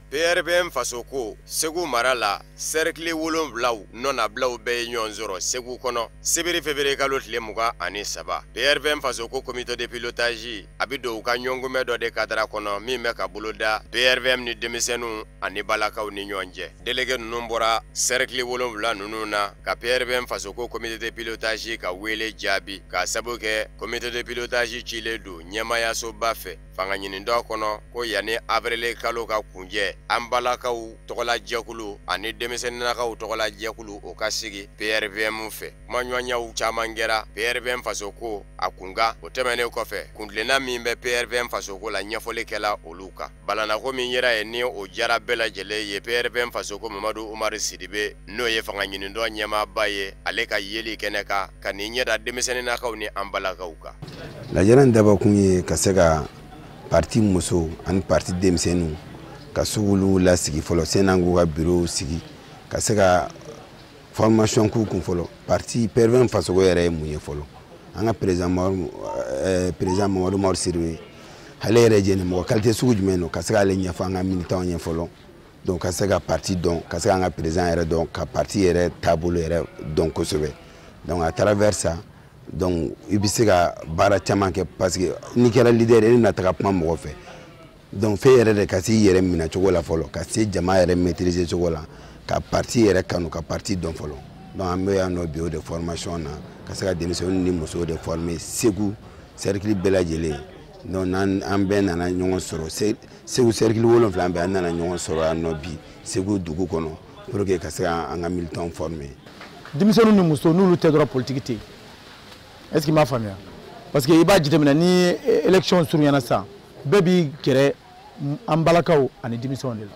PRVM Fasoko Segu mara la, sɛrikili wolonwulaw nɔnabilaw bɛɛ ye ɲɔgɔn sɔrɔ Segu kɔnɔ sibiri février kalo tile 23. PRVM Fasoko comité de pilotage, a bɛ don u ka ɲɔgɔnkunbɛn dɔ de cadre kɔnɔ min bɛ ka boloda PRVM ni denmisɛnninw ani balakaw ni ɲɔgɔn cɛ. Délégué ninnu bɔra sɛrikili wolonwula ninnu na ka PRVM Fasoko comité de pilotage ka wele jaabi, k'a sabu kɛ comité de pilotage cilen don ɲɛmaayasoba fɛ fanga ɲinidɔ kɔnɔ ko yanni avril kalo ka kunjɛ, an balakaw tɔgɔla jɛkulu ani denmisɛnninnakaw tɔgɔla jɛkulu, o ka sigi PRVM fɛ. Kumaɲɔgɔnyaw caman kɛra PRVM Fasoko a kunkan. O tɛmɛnen kɔfɛ, kuntilenna min bɛ PRVM Fasoko la, ɲɛfɔli kɛla olu kan. Balanako min yera yen ni o jara bɛɛ lajɛlen ye, PRVM Fasoko Mamadu Umaru Sidibe, n'o ye fanga ɲinidɔ ɲɛmaaba ye, ale ka yeli kɛnɛ kan ka nin ɲɛda denmisɛnninnakaw ni an balakaw kan. Lajɛrɛ in dabɔkun ye ka se ka parti musow ani parti denmisɛnninw ka se k'olu lasigi fɔlɔ, sani k'u ka bureau sigi, ka se ka formation k'u kun fɔlɔ, parti PRVM Fasoko yɛrɛ ye mun ye fɔlɔ. An ka président Mamadu Umaru Sidibe, ale yɛrɛ jɛni mɔgɔ qualité sugu jumɛn don, ka se k'ale ɲɛfɔ an ka militants ye fɔlɔ. Donc ka se ka parti dɔn, ka se k'an ka président yɛrɛ dɔn, ka parti yɛrɛ taabolo yɛrɛ dɔn kosɛbɛ. Donc à travers ça, donc i bɛ se ka baara caman kɛ, parce que n'i kɛra leader ye, i bɛna taga kuma mɔgɔ fɛ. Donc f'e yɛrɛ de ka se i yɛrɛ minɛ cogo la fɔlɔ, ka se jama yɛrɛ maîtriser cogo la, ka parti yɛrɛ kanu, ka parti dɔn fɔlɔ. Donc an bɛ yan nɔ bi, o de formation na, ka se ka denmisɛnninw ni musow de former Segu cercle bɛɛ lajɛlen. Donc n'an an bɛɛ nana ɲɔgɔn sɔrɔ Segu cercle wolonwula bɛɛ, an nana ɲɔgɔn sɔrɔ yan nɔ bi Segu dugu kɔnɔ pour que ka se ka an ka militants former. Denmisɛnninw ni musow, n'olu tɛ dɔrɔn, politique tɛ yen. Est ce que i m'a faamuya? Parce que i b'a jateminɛ, ni élection surunyana sisan, bɛɛ b'i gɛrɛ an balakaw ani denmisɛnw de la,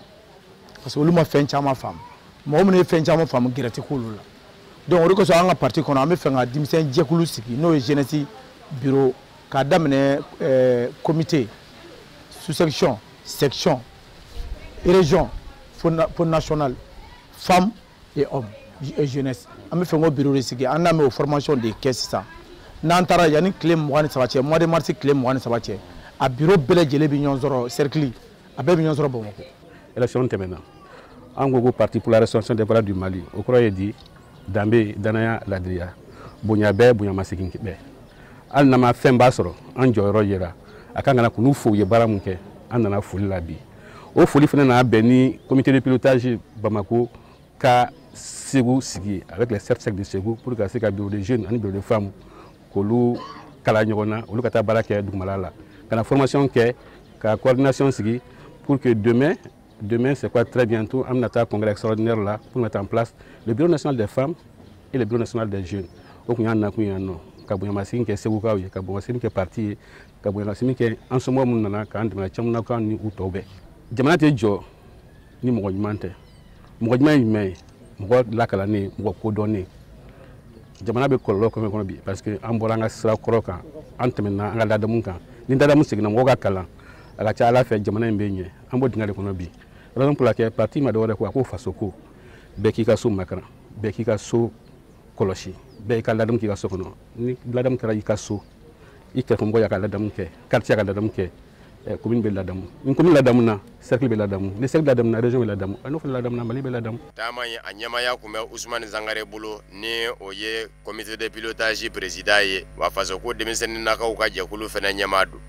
parce que olu ma fɛn caman faamu. Mɔgɔ minnu ye fɛn caman faamu, gɛrɛ tɛ k'olu la. Donc o de kosɔn, an ka parti kɔnɔ, an bɛ fɛ ka denmisɛn jɛkulu sigi, n'o ye jeunesse bureau, k'a daminɛ comité, sous section, section, région fo national, femmes et hommes et jeunesse. An bɛ fɛ k'o bureau de sigi. An n'a bɛ o formation de kɛ sisan. N'an taara yanni tile 23 cɛ, mois de mars tile 23 cɛ, a bureau bɛɛ lajɛlen bɛ ɲɔgɔn sɔrɔ cercle, a bɛɛ bɛ ɲɔgɔn sɔrɔ Bamakɔ. Élection tɛmɛna, an ko ko parti pour la restauration des valeurs du Mali, o kɔrɔ ye di danbe, danaya, ladiriya, bonya bɛɛ, bonyamasegin bɛɛ. Hali n'an ma fɛnba sɔrɔ, an jɔyɔrɔ yera a kan ka na k'u fo u ye baara mun kɛ. An nana foli la bi, o foli fana nana bɛn ni comité de pilotage Bamako ka Segu sigi avec les 7 cercles de Segu pour ka se ka bureau de jeunes ani bureau de femmes k'olu kala ɲɔgɔn na, olu ka taa baara kɛ dugumala la, ka na formation kɛ, ka coordination sigi pour que demain, demain c'est quoi, très bientôt, an bɛna taa congrès extraordinaire là pour mettre en place le bureau national des femmes et le bureau national des jeunes. O kun y'an nakun yan nɔ, ka bonyamasegin kɛ Segukaw ye, ka bonyamasegin kɛ parti ye, ka bonyamasegin kɛ an somɔgɔ minnu nana k'an dɛmɛ camanakaw ni u tɔw bɛɛ. Jamana tɛ jɔ ni mɔgɔ ɲuman tɛ. Mɔgɔ ɲuman ye jumɛn ye? Mɔgɔ lakalannen, mɔgɔ kodɔnnen. Jamana bɛ kɔlɔlɔ kɔnɔ bi parce que an bɔra an ka sira kɔrɔ kan, an tɛmɛna an ka ladamu kan. Ni ladamu seginna, mɔgɔw ka kalan, a ka ca Ala fɛ jamana in bɛ ɲɛ. An b'o dingɛ de kɔnɔ bi. Raison pour laquelle parti ma dɔwɛrɛ ko a ko faso ko bɛɛ k'i ka so makaran, bɛɛ k'i ka so kɔlɔsi, bɛɛ i ka ladamu k'i ka so kɔnɔ. Ni ladamu kɛra i ka so, i kɛrɛfɛmɔgɔ y'a ka ladamu kɛ, quartier y'a ka ladamu kɛ, commune bɛ ladamu. Ni commune ladamu na, cercle bɛ ladamu. Ni cercle ladamu na, région bɛ ladamu. N'o fana ladamu na, Mali bɛ ladamu. Taama in a ɲɛmaaya tun bɛ Usumani Sangare bolo, ni o ye comité de pilotage président ye, wa fasoko denmisɛnninnakaw ka jɛkulu fana ɲɛmaa don.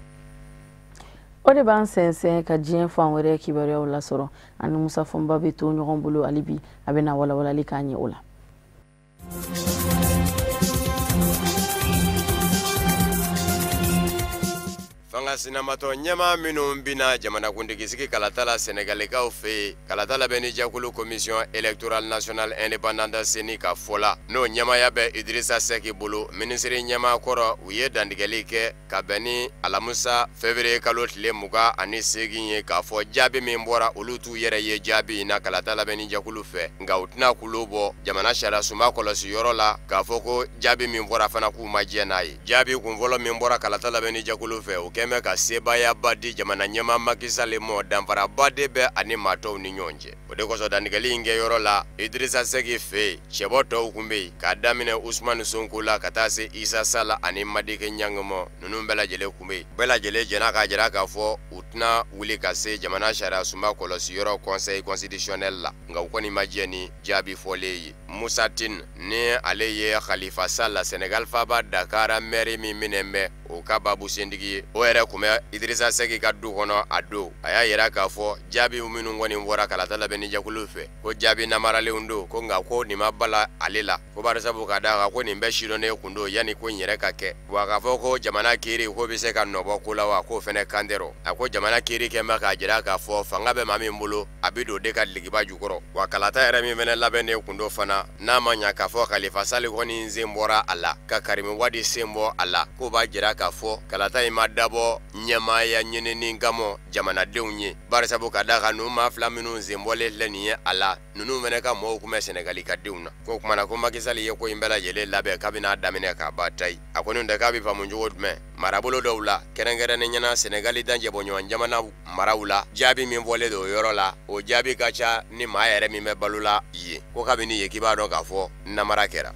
O de b'an sɛnsɛn ka diɲɛ fan wɛrɛ kibaruyaw lasɔrɔ. Ani Musa Fɔnba bɛ to ɲɔgɔn bolo hali bi, a bɛna walawalali k'an ye o la. Fanga sinamatɔ ɲɛmaa minnu bɛna jamanakuntigi sigi kalata la Sɛnɛgalikaw fɛ yen, kalata labɛnni jɛkulu commission électorale nationale indépendante CENI ka fɔ la, n'o ɲɛmaaya bɛ Idrissa Seck bolo, minisiri ɲɛmaa kɔrɔ, u ye dantigɛli kɛ ka bɛn ni alamisa février kalo tile 28 ye, k'a fɔ jaabi min bɔra, olu t'u yɛrɛ ye jaabi in na kalata labɛnni jɛkulu fɛ, nka u tɛna kulo bɔ jamana sariya sunba kɔlɔsi yɔrɔ la k'a fɔ ko jaabi min bɔra fana k'u ma jɛ n'a ye. Jaabi kunfɔlɔ min bɔra kalata labɛnni jɛkulu fɛ, o kɛn bɛ ka sebaayaba di jamana ɲɛmaa Macky Sall ma, danfaraba de bɛ ani maa tɔw ni ɲɔgɔn cɛ. O de kosɔn dantigɛli in kɛyɔrɔ la Idrissa Seck fɛ yen, cɛbɔ tɔw tun bɛ yen, k'a daminɛ Ousmane Sonko la ka taa se Issa Sall ani Madické Niang ma, ninnu bɛɛ lajɛlen tun bɛ yen. Bɛɛ lajɛlen jɛnna k'a jira k'a fɔ u tɛna wuli ka se jamana sariya sunba kɔlɔsi yɔrɔ conseil constitutionnel la, nka u kɔni ma jɛ ni jaabi fɔlen ye. Moussa Tine, ni ale ye Khalifa Sall la Sénégal faaba Dakar maire min minɛ bɛ o ka babu sentigi ye, o yɛrɛ tun bɛ Idrissa Seck ka du kɔnɔ a don. A y'a yira k'a fɔ jaabi minnu kɔni bɔra kalata labɛnni jɛkulu fɛ, ko jaabi namaralenw don, ko nka ko nin ma bala ale la, ko barisabu ka d'a kan ko nin bɛɛ sidɔnnen kun don yanni ko in yɛrɛ ka kɛ. Wa k'a fɔ ko jamana kiiri ko bɛ se ka nɔbɔ ko la wa, k'o fana kan tɛ rɔ. A ko jamana kiiri kɛ bɛ k'a jira k'a fɔ fanga bɛ maa min bolo, a bɛ don de ka ligiba jukɔrɔ. Wa kalata yɛrɛ min fana labɛnnen kun don fana, n'a ma ɲa k'a fɔ Khalifa Sall kɔni sen bɔra a la, ka Karim Wade sen bɔ a la, k'o b'a jira k'a fɔ kalata in ma dabɔ ɲɛmaaya ɲinini kama jamanadenw ye, barisabu ka d'a kan ninnu maa fila minnu sen bɔlen filɛ nin ye a la, ninnu fana ka mɔgɔw tun bɛ Sɛnɛgali ka denw na. Ko o kumana ko Macky Sall ye ko in bɛɛ lajɛlen labɛn kabini a daminɛ k'a ban ta ye. A ko nin tɛ k'a bɛ faamu cogo jumɛn marabolo dɔw la, kɛrɛnkɛrɛnnen ɲɛna Sɛnɛgali danjɛbɔɲɔgɔn jamana maraw la, jaabi min fɔlen don o yɔrɔ la, o jaabi ka ca ni maa yɛrɛ min bɛ balo la yen. Ko kabini yen k'i b'a dɔn k'a fɔ namara kɛra.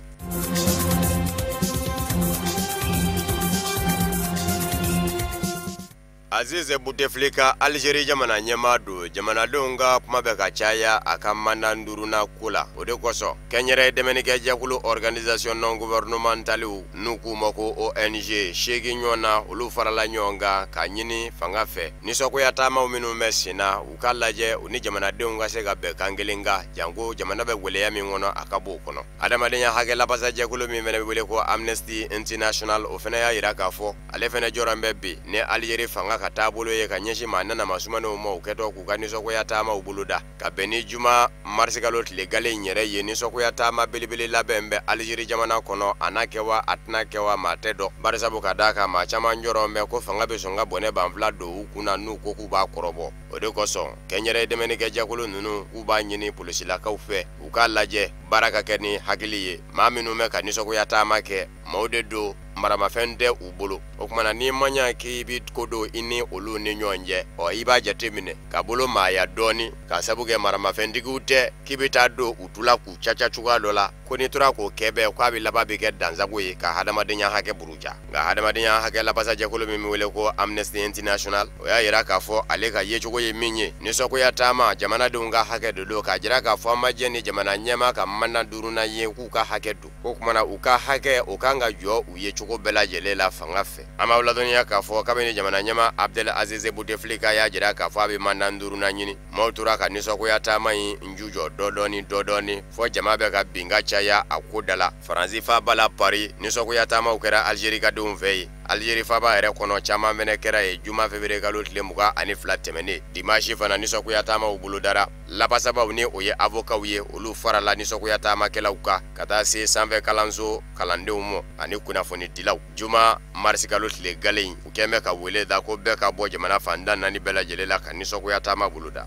Aziz Bouteflika, Algérie jamana ɲɛmaa don, jamanadenw ka kuma bɛ ka caya a ka mandat duurunan ko la. O de kosɔn kɛnyɛrɛye dɛmɛnikɛ jɛkulu organisation non gouvernementale n'u k'u ma ko ONG 8 ɲɔgɔn na, olu farala ɲɔgɔn kan k'a ɲini fanga fɛ nisɔngoya taamaw minnu bɛ sen na, u k'a lajɛ u ni jamanadenw ka se ka bɛn kan kelen kan, janko jamana bɛ gɛlɛya min kɔnɔ a ka b'o kɔnɔ. Adamadenya hakɛ labasa jɛkulu min fana bɛ wele ko Amnesty International, o fana y'a jira k'a fɔ ale fana jɔyɔrɔ bɛ bi ni Algérie fanga ka taabolo ye ka ɲɛsin maa nana sumanenw ma, u kɛtɔ k'u ka nisɔngoya taamaw boloda ka bɛn ni juma marisikalo tile gale in yɛrɛ ye. Nisɔngoya taama belebele labɛn bɛ Algérie jamana kɔnɔ, a n'a kɛ wa a tɛna kɛ wa maa tɛ dɔn, barisabu ka d'a kan maa caman jɔrɔ bɛ ko fanga bɛ sɔn ka bɔnɛ banfila don u kun na n'u ko k'u b'a kɔrɔbɔ. O de kosɔn kɛnyɛrɛye dɛmɛnikɛ jɛkulu ninnu k'u b'a ɲini polisilakaw fɛ u k'a lajɛ baara ka kɛ ni hakili ye. Maa minnu bɛ ka nisɔngoya taama kɛ, maaw de don maramafɛn tɛ u bolo. O kumana n'i ma ɲa k'i bi ko don i ni olu ni ɲɔgɔn cɛ, ɔ i b'a jate minɛ ka bolo maaya dɔɔni, ka sabu kɛ maramafɛntigiw tɛ k'i bɛ taa don u tula k'u caca cogoya dɔ la, ko n'i tora k'o kɛ bɛɛ k'a bɛ laban bɛ kɛ dansago ye ka hadamadenya hakɛ buruja. Nka hadamadenya hakɛ labasajɛkulu min bɛ wele ko Amnesty International, o y'a yira k'a fɔ ale ka yecogo ye min ye, nisɔngoya taama jamanadenw ka hakɛ de don, k'a jira k'a fɔ an ma jɛ ni jamana ɲɛmaa ka mana duurunan ye k'u ka hakɛ don. Ko kumana u ka hakɛ o kan ka jɔ u ye cogo bɛɛ lajɛlen la fanga fɛ. An b'aw ladɔnniya k'a fɔ kabini jamana ɲɛmaa Abdel Aziz Bouteflika y'a jira k'a fɔ a bɛ mandat duurunan ɲini, maaw tora ka nisɔngoya taama in ju jɔ dɔɔni dɔɔni fɔ jama bɛ ka bin ka caya a ko da la. Faransi faaba la Paris, nisɔngoya taamaw kɛra Algérie ka denw fɛ yen. Algérie faaba yɛrɛ kɔnɔ caman fɛnɛ kɛra yen juma février kalo tile 22 tɛmɛnen. Dimanche fana nisɔngoya taamaw bolodara. Labasabaw ni o ye avocat ye, olu farala nisɔngoya taamakɛlaw kan ka taa se sanfɛ kalanso kalandenw ma ani kunnafonidilaw. Juma marisi kalo tile galen, u kɛn bɛ ka wele da ko bɛɛ ka bɔ jamana fan tan naani bɛɛ lajɛlen la ka nisɔngoya taama boloda.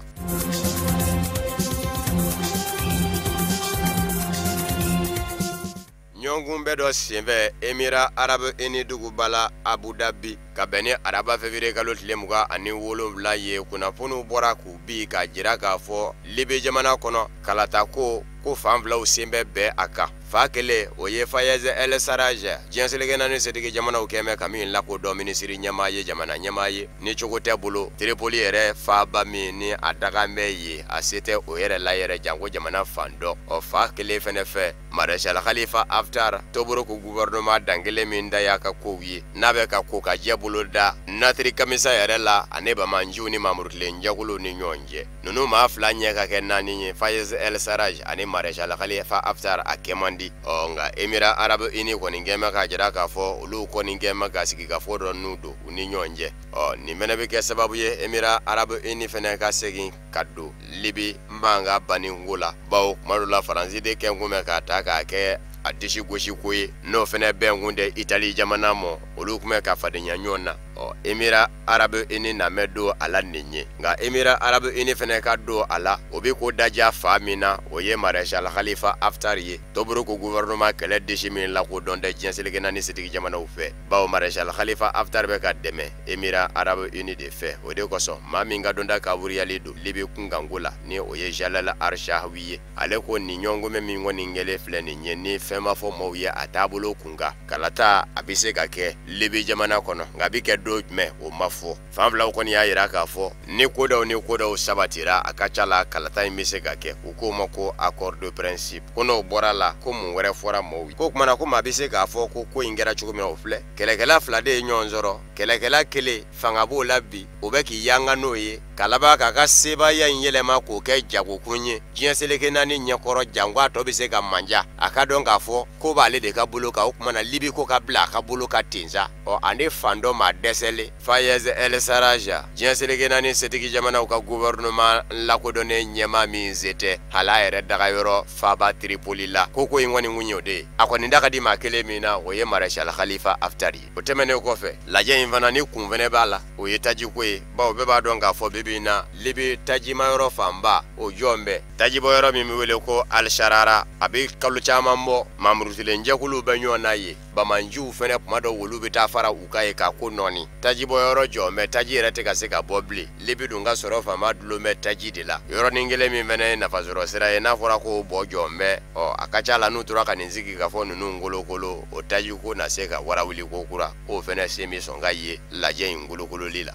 Ɲɔgɔnkunbɛn dɔ senfɛ Émirats Arabes Unis duguba la Abu Dhabi, ka bɛn ni araba février kalo tile 27 ye, kunnafoniw bɔra k'u bi k'a jira k'a fɔ Libi jamana kɔnɔ kalata ko fan filaw sen bɛ bɛn a kan. Fa kelen o ye Fayez El Sarraj, diɲɛ seleke naani setigi jamanaw kɛn bɛ ka min lakodɔn minisiri ɲɛmaa ye, jamana ɲɛmaa ye ni cogo tɛ bolo. Tripoli yɛrɛ faaba min ni a dakan bɛ yen, a se tɛ o yɛrɛ la yɛrɛ janko jamana fan dɔ. Ɔ fa kelen fɛnɛ fɛ, Maréchal Khalifa Haftar, Tobruk gouvernement dankelen min da y'a ka kow ye, n'a bɛ ka ko ka jɛ bolo da Natiri Kamisa yɛrɛ la ani Bamanjiw ni Mamurutilen jɛkuluw ni ɲɔgɔn cɛ. Ninnu maa fila ɲɛ ka kɛ naani ye, Fayez El Sarraj ani Maréchal Khalifa Haftar, a kɛ man di. Ɔ nka Émirats Arabes Unis kɔni kɛn bɛ k'a jira k'a fɔ olu kɔni kɛn bɛ ka sigikafɔ dɔ n'u don u ni ɲɔgɔn cɛ. Ɔ nin fɛnɛ bɛ kɛ sababu ye Émirats Arabes Unis fɛnɛ ka segin ka don Libi mankan banni ko la, bawo kuma dɔ la Faransi de kɛn kun bɛ k'a ta k'a kɛ a disi gosi ko ye, n'o fɛnɛ bɛn kun tɛ Itali jamana mɔ, olu kun bɛ ka fadenya ɲɔgɔn na. Ɔ Émirats Arabes Unis namɛ don a la nin ye, nka Émirats Arabes Unis fɛnɛ ka don a la, o bɛ ko daja fa min na, o ye Maréchal Khalifa Haftar ye, Tobruk gouvernement kɛlɛ disi min lakodɔn tɛ diɲɛ seleke naani setigi jamanaw fɛ, bawo Maréchal Khalifa Haftar bɛ ka dɛmɛ Émirats Arabes Unis de fɛ. O de kosɔn maa min ka dɔnta kaburuyali don Libi kunkanko la, ni o ye Jalal Arshawi ye, ale ko nin ɲɔgɔnkunbɛn min kɔni kɛlen filɛ nin ye, ni fɛn ma fɔ maaw ye a taabolo kun kan, kalata a bɛ se ka kɛ Libi jamana kɔnɔ, nka a bɛ kɛ don jumɛn o ma fɔ. Fan filaw kɔni y'a jira k'a fɔ ni ko dɔw ni ko dɔw sabatira, a ka ca la kalata in bɛ se ka kɛ. U k'o ma ko accord de principe. Ko n'o bɔra la, ko mun wɛrɛ fɔra maaw ye? Ko kumana ko maa bɛ se k'a fɔ ko in kɛra cogo min na, o filɛ. Kɛlɛkɛla fila de ye ɲɔgɔn sɔrɔ, kɛlɛkɛla kelen fanga b'o la bi, o bɛ k'i yanga n'o ye ka laban k'a ka sebaaya in yɛlɛma k'o kɛ jagokun ye diɲɛ seleke naani ɲɛkɔrɔ, janko a tɔ bɛ se ka manja. A ka dɔn k'a fɔ ko b'ale de ka bolo kan, o kumana Libi ko ka bila a ka bolo kan ten sa. Ɔ ani fan dɔ maa dɛsɛlen, Fayez El Sarraj, diɲɛ seleke naani setigi jamanaw ka gouvernement lakodɔnnen ɲɛmaa min se tɛ hali a yɛrɛ dagayɔrɔ faaba Tripoli la, ko in kɔni kun y'o de ye. A kɔni da ka di maa kelen min na, o ye Maréchal Khalifa Haftar ye. O tɛmɛnen kɔfɛ, lajɛ in fana ni kun fɛnɛ b'a la, o ye tajiko ye, bawo bɛɛ b'a dɔn k'a fɔ bi bi in na Libi tajimayɔrɔ fanba o jɔn bɛ tajibɔyɔrɔ min bɛ wele ko Al Sharara, a bɛ kalo caman bɔ mamurutilen jɛkuluw bɛ ɲɔgɔn na yen. Bamanjiw fɛnɛ kuma dɔw olu bɛ taa fara u kan yen k'a ko nɔɔni. Tajibɔyɔrɔ jɔn bɛ, taji yɛrɛ tɛ ka se ka bɔ bilen. Libi dun ka sɔrɔ fanba dulon bɛ taji de la. Yɔrɔnin kelen min fɛnɛ ye nafasɔrɔ sira ye, n'a fɔra k'o bɔ jɔn bɛ, ɔ a ka ca la n'u tora ka nin sigi ka fɔ ninnu kolokolo, o taji ko na se ka warawuli ko kura, k'o fɛnɛ sen bɛ sɔn ka ye lajɛ in kolokololi la.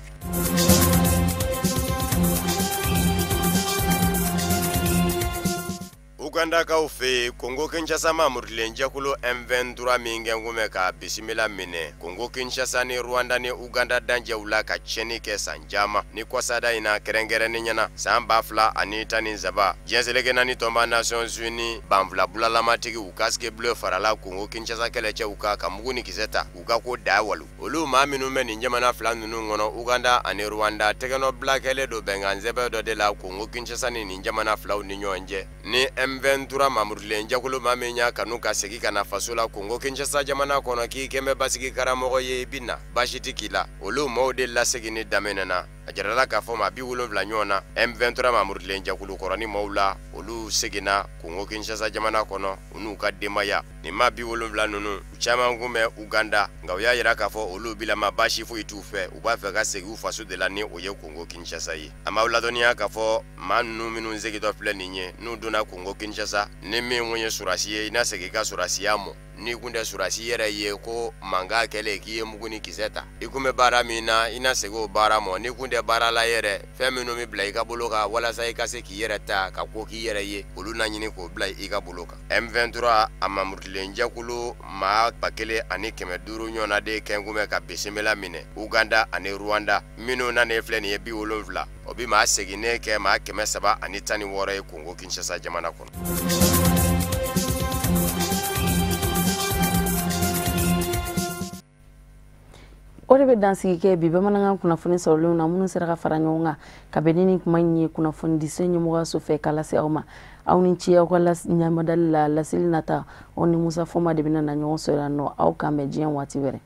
Ugandakaw fɛ yen, Kongo Kinshasa mamurutilen jɛkulu M23 min kɛn kun bɛ ka bisimila minɛ Kongo Kinshasa ni Rwanda ni Uganda dancɛw la ka tiɲɛni kɛ san caman ni kɔsada in na, kɛrɛnkɛrɛnnen na san 2013 diɲɛ seleke naani tɔnba Nations Unies banfula bulalamatigiw casque bleu farala Kongo Kinshasa kɛlɛcɛw kan ka mugu ni kisɛ ta u ka ko da walu. Olu maa minnu bɛ nin jamana fila ninnu kɔnɔ, Uganda ani Rwanda, tɛgɛnɔbila kɛlen don bɛnkan sɛbɛn dɔ de la Kongo Kinshasa ni nin jamana filaw ni ɲɔgɔn cɛ. Ni M23 mamurutilen jɛkulu maa min y'a kanu ka segin ka na faso la Kongo Kinshasa jamana kɔnɔ, k'i kɛn bɛ basigi karamɔgɔ ye, i bɛ na baasi tɛ k'i la, olu maaw de laseginni daminɛna. A jirala k'a fɔ maa 70 ɲɔgɔn na M23 mamurutilen jɛkulu kɔrɔni maaw la, olu seginna Kongo Kinshasa jamana kɔnɔ u n'u ka denbaya. Nin maa 70 ninnu, u caman kun bɛ Uganda, nka u y'a yira k'a fɔ olu bilama baasi foyi t'u fɛ, u b'a fɛ ka segin u faso de la ni o ye Kongo Kinshasa ye. An b'aw ladɔnniya k'a fɔ maa ninnu minnu segintɔ filɛ nin ye, n'u donna Kongo Kinshasa, ni min kun ye surasi ye, i na segin i ka surasiya mɔ. N'i kun tɛ surasi yɛrɛ ye, ko mankan kɛlen k'i ye mugu ni kisɛ ta, i kun bɛ baara min na, i na segin o baara mɔ. N'i kun tɛ baara la yɛrɛ, fɛn minnu bɛ bila i ka bolo kan walasa i ka se k'i yɛrɛ ta ka ko k'i yɛrɛ ye, olu na ɲini k'o bila i ka bolo kan. M23 a mamurutilen jɛkulu maa 1500 ɲɔgɔnna de kɛn kun bɛ ka bisimila minɛ Uganda ani Rwanda. Minnu nanen filɛ nin ye 70, o bi maa seginnen kɛ maa 316 ye Kongo Kinshasa jamana kɔnɔ. O de bɛ dansigi kɛ bi bamanankan kunnafoni sɔrɔlenw na, minnu sera ka fara ɲɔgɔn kan ka bɛn ni nin kuma in ye kunnafonidiso ɲɛmɔgɔyaso fɛ ka lase aw ma. Aw ni ce aw ka ɲamadali la. Laseli nata, aw ni Musa Fɔma de bɛna na ɲɔgɔn sɔrɔ yan nɔ. Aw kan bɛn diɲɛ waati wɛrɛ.